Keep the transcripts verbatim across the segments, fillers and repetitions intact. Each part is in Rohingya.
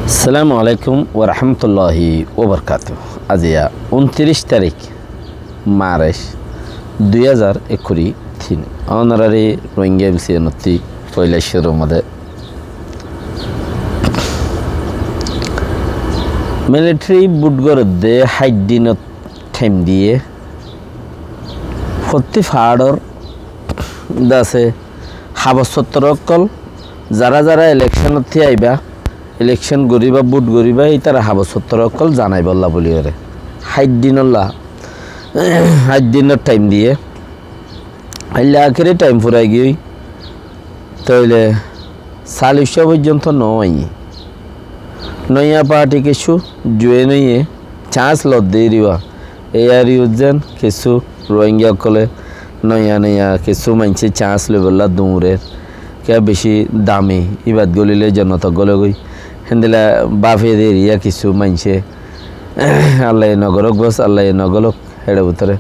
Assalamu alaikum warahmatulláhi wabarakátuhu. Aziya untiric tarík Marc dui házar ekkuri tin. Ónorari Rohingya M C N ottú foila cúrur modé militari bút gorédde háit dinor thaim diyé, fottí faáçor dase habos fottor ókkol, zara zara elekcon ottú aiba, elekcon goríba, bút goríba, ítara habos fottor ókkol zanaibolla buli goré. Háit dinolla, háit dinor thaim diyé. Ailla akeri thaim furai giyói. Tóile salic foijjonto no aiyé. Noiya parti kessú join óiye, chans lodde iriba. Ei ar iuzen kessú Rohingya ókkole noiya noiya kessú maincé chans loibolla duñrer. Kiyá beci dami, íbat gólile jonnot gólegoi. Héndilla báfe de eriya kessú maincé. Allaye no gorók bos, Allaye no gorók, héçe bútore.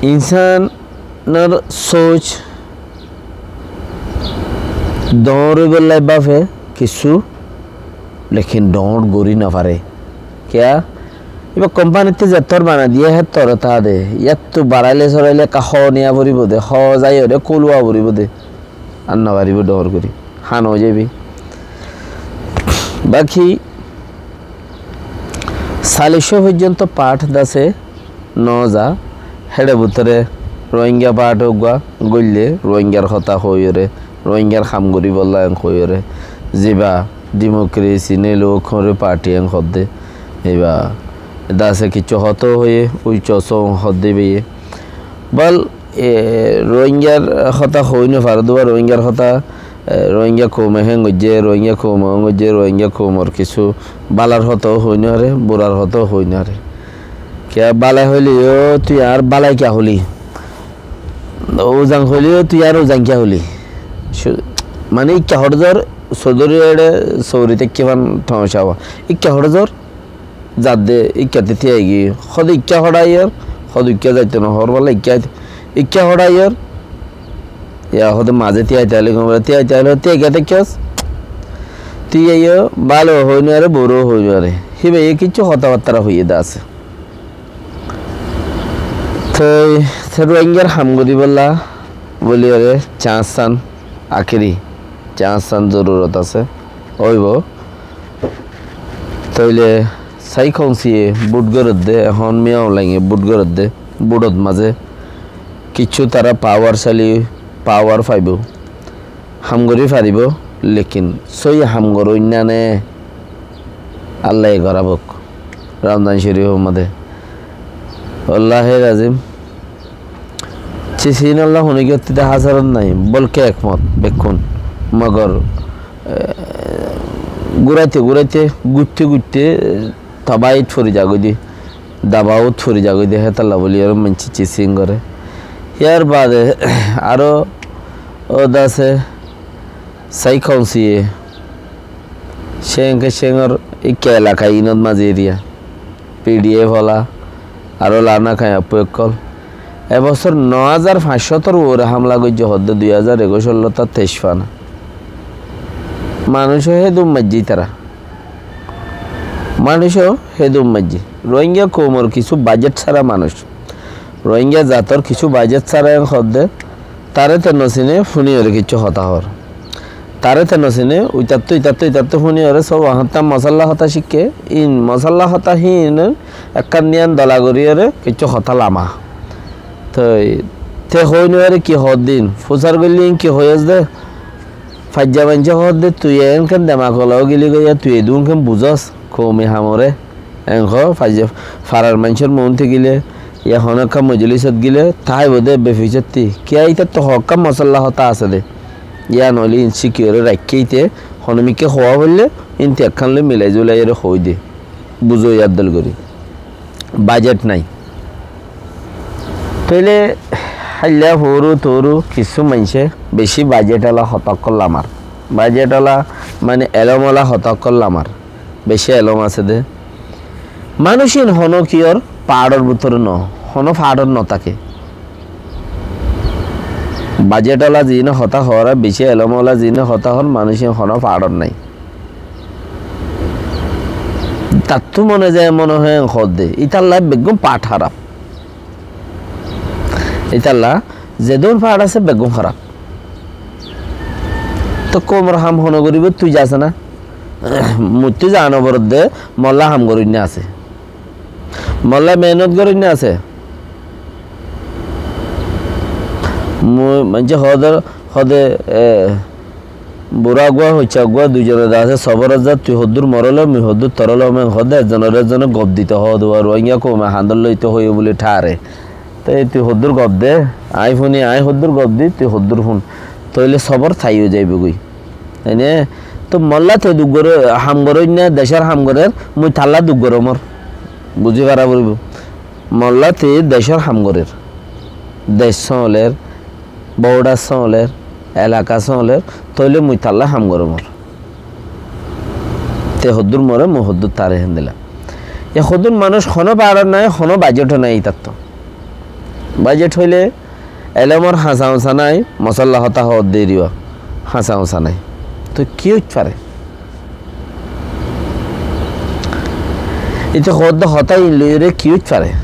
Insánor sóoc dhoóñr óibolla báfe kessú, lekin dhoóñr gorí no fare. Kiyá? Íba kompanittú zettór bana diyé, héttór táa de. Yáttu baraile soraile ekka hó niya foribó de, hó zaiyóre kúluwa foribó de. Ar no faribó dhoóñr gorí. Hán ói zaibi. Baki salic foijjonto part dase no za, héçe bútore Rohingya part uggúa goille, Rohingyar hotá hoiyóre, Rohingyar ham goríbolla en hoiyóre, ziba dimokiresi ne lok hoóñre parti en hoódde, iba dase kessú hotá hoiyé, uiccó só hoódde beiye. Bol, e, Rohingyar hotá hoói no fare dé ba, Rohingyar hotá, e, Rohingya koume héen goijjé, Rohingya koume óen goijjé, Rohingya koumor kessú bálar hotáo hoói no fare, burar hotáo hoói no fare. Kiyá bálai hoileyó tui añár bálai kiyá hoili? Uzan hoileyó tui añár uzan kiyá hoili? Su-, mane ikká hoçé zor, sodori eçe souri táikki fan thoñca ba. Ikká hoçé zor, zadde ikkáte tíai giyói. Hóde ikká hoçé aiyór, hóde ikká zaito no hoór bála ikká, ikká hoçé aiyór. Ya hóde mazé tíaite aile gom, tíaite aile tíai giyá táikkos. Tíaiyó bála hoói no fare, bura hoói no fare. Híbaye kessú hotábattara hoiyé de asé. Toi, te Rohingyar ham goríbolla bóliyóre chans san, akeri chans san zorurot asé, óibo. Tóile Sai Kaunsiye bút gorédde, ehón Min Aung Hlainge bút gorédde, bútot mazé kessú tará pawar sali, pawar faibo. Ham gorí faribó, lekin sóiyi ham goróinna né? Allaye gorabók. Ramzan Corifor modé. Wallahil azim. Cicin olla hone giyótte de házarot nai, bolke ekmot bekkún. Mogor, e, gúraite gúraite, guitte guitte, e, tabait fori zagói de. Dabaut fori zagói de hétalla bóli aró maincé cicin goré. Yar bade aró óde asé Sai Kaunsiye, cénke céngor ikká elaka inot mazé eriya, P D F ola, aró Lana Kaiappu ókkol. E bosór no házar fañs cótor uore hámla goijjé hoódde dui házar ekuc ollóta teic fana. Manúic ó hédum maijjé ítara. Manúic ó hédum maijjé. Rohingya koumor kissú bajet sára manúic. Rohingya zator kissú bajet sára en hoódde, taré te no siné, fúniyóre kissú hotá hoór. Taré te no siné, uitattu, uitattu, uitattu fúniyóre sób ahátta mosálla hotá cikké, in mosálla hotá híin ekkán diyan dola goríyóre kissú hotá lama. Toi te hoói no fare ki hoódde in, fusár goillé in ki hoiyós de, faijja maincé hoódde, tui enkén demak ola ói geli goiya, tui edún kén buzós, koumi hamoré. En hoó, faijja, farar maincór muúntu gile, ya honó ekkán mojolísot gile, táibo de ebbe fisótti. Kiyá ítattú hoókka mosálla hotá asé de. Yían óile in cíkiyoré raikké íte, honómikká hoóa foillé, íntú ekkán loi milai zulaiyóre hoói de. Buzó yáddol gorí. Bajet nái. Tóile háilla fóru tóru kissú maincé bicí bajet ola hotá ókkol lamar. Bajet ola mane elóm ola hotá ókkol lamar. Bicí elóm asé dé. Manúic ín honó kiyór faáror bútore no, honó faárot no táke. Bajet ola ziíne hotá hoór, bicí elóm ola ziíne hotá hoór, manúic ín honó faárot nái. Tattú mone ze mone hoó en hoódde. Ítalla beggún path háraf. Ítalla zedún path asé beggún háraf. Toi koumor ham hone goríbou tui zas na? Muttú zano borodde molla ham goróinna asé. Molla mehénot goróinna asé. Mui, maincé hoódor, hoóde, e, burá uggúa, hoicca uggúa, duizone de asé, sobor zat, tui hoddúr morole, mui hoddúr torole, mui hoóde, ekzonore ekzone gof dito hoóde, ar Ruáingga koume handor loito hoiyé buli tháre. Te tui hoddúr gof de, aññí fúni, aññí hoddúr gof di, tui hoddúr fún. Tóile sobor tái ói zaibogói. Ene, to molla te duk goré, ham goróinna, decór ham gorér, mui talla duk gorómor. Buzí fara foribó. Molla te decór ham gorér. Dec sóoler, bordar sóoler, elaka sóoler, tóile mui talla ham gorómor. Te hoddúr more, mui hoddúr tare héndilla. E hoddúr manúic honó pawarot nai, honó bajeto nai itattú. Bajet hoilé elómor hañsa-uñsa nai, mosólla hotá hoódde eriba, hañsa-uñsa nai. Toi ki óit fare? Ite hoódde hotá in loiyóre ki óit fare?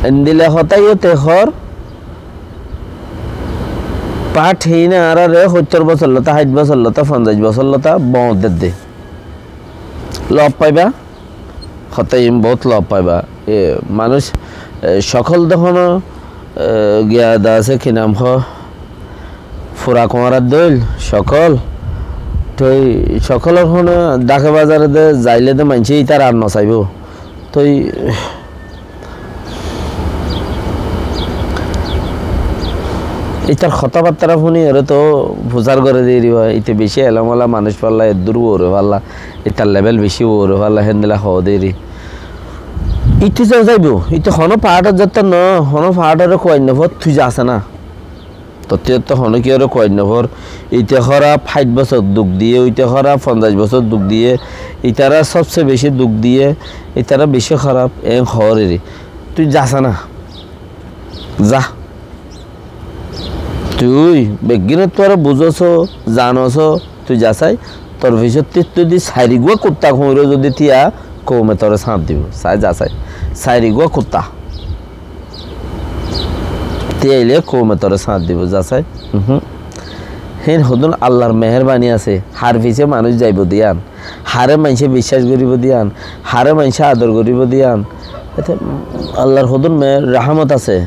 Endilla hotá iyóte hoór, path híine añáráre hóittor bosór lóta, háit bosór lóta, fonzaic bosór lóta boóñt dedde. Lob faiba, hotá iín boóut lob faiba. E, manúic, e, cokól de honó, e, giya de asé, ki nam hoó, fura kuñárar dóil, cokól. Toi cokólor honó dháke bazare de zailé de maincé ítar ar nosaibóu. Toi ítar hotábattára fúniyóre toó fusár goré de eriba, íte bicí elóm ola manúic falla, eddúr uore falla, ítar lebel bicí uore falla, héndilla hoó de eri. Íte toó zaibou, íte honó paáthot zaitto noó, honó paáthoré kuain nofór, tui zasé ná. Tottí tottí honókiyóre kuain nofór. Íte hóraf háit bosór duk diyé, íte hóraf fonzaic bosór duk diyé, ítara sóbse bicí duk diyé, ítara bicí hóraf, eén hoór eri. Tui zasé ná. Za. Tui beggínottú aró buzóso, zanoso, tui zasái, tor fisóttí tui zodi sairigúa kuttá kuñiró zodi tíya, koume toré sáñt dibou. Sai zasái. Sairigúa kuttá. Tíyaile koume toré sáñt dibou, zasái. Uhúm. Híin hodún Allar meherbani asé, har fisé manúic zaibou de yían, haré maincé biccác goríbou de yían, haré maincé ador goríbou de yían. Ete, Allar hodún meher rahámot asé.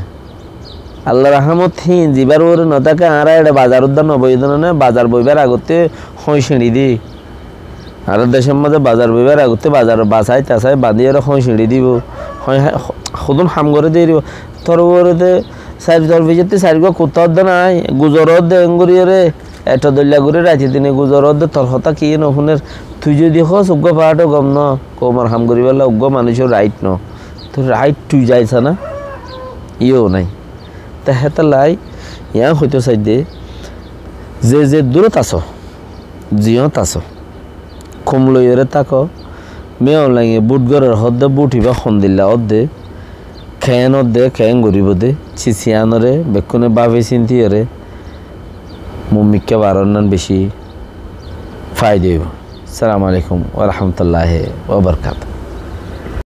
Allar rahámot híin zibár uore notáke, añára eçe bazar uddá noboiyé de noné, bazar boibár agotté hóñi siñçi di. Añárar decór mazé bazar boibár agotté bazar basái tasái bañdíyore hóñi siñçi dibou. Hóñi há-, hodún ham goré de eribo. Tor uore de sair, tor fisóttí sairgúa kuttá uddá nái, guzoró de engoríyore, eto doilla gorí raite dine guzoró de tor hotá kiyé nofúner. Tui zodi hoós uggúa paáthó gom noó, koumor ham goríballa uggúa manúicor rait noó. Toi rait tui zaisá ná, iyó nái. Te hétolla aññí yián hoitó saidde, ze ze durót asó, ziyót asó, koum loiyóre táko, Min Aung Hlainge bút gorér hoódde bút ibá hondilla ódde, keén ódde, keén goríbou de, sis yíanoré bekkúne báfi sintiyóre muúmikká barónnan bicí faida óibou. Assalamu alaikum wa rahmatullahi wa barakatuhu.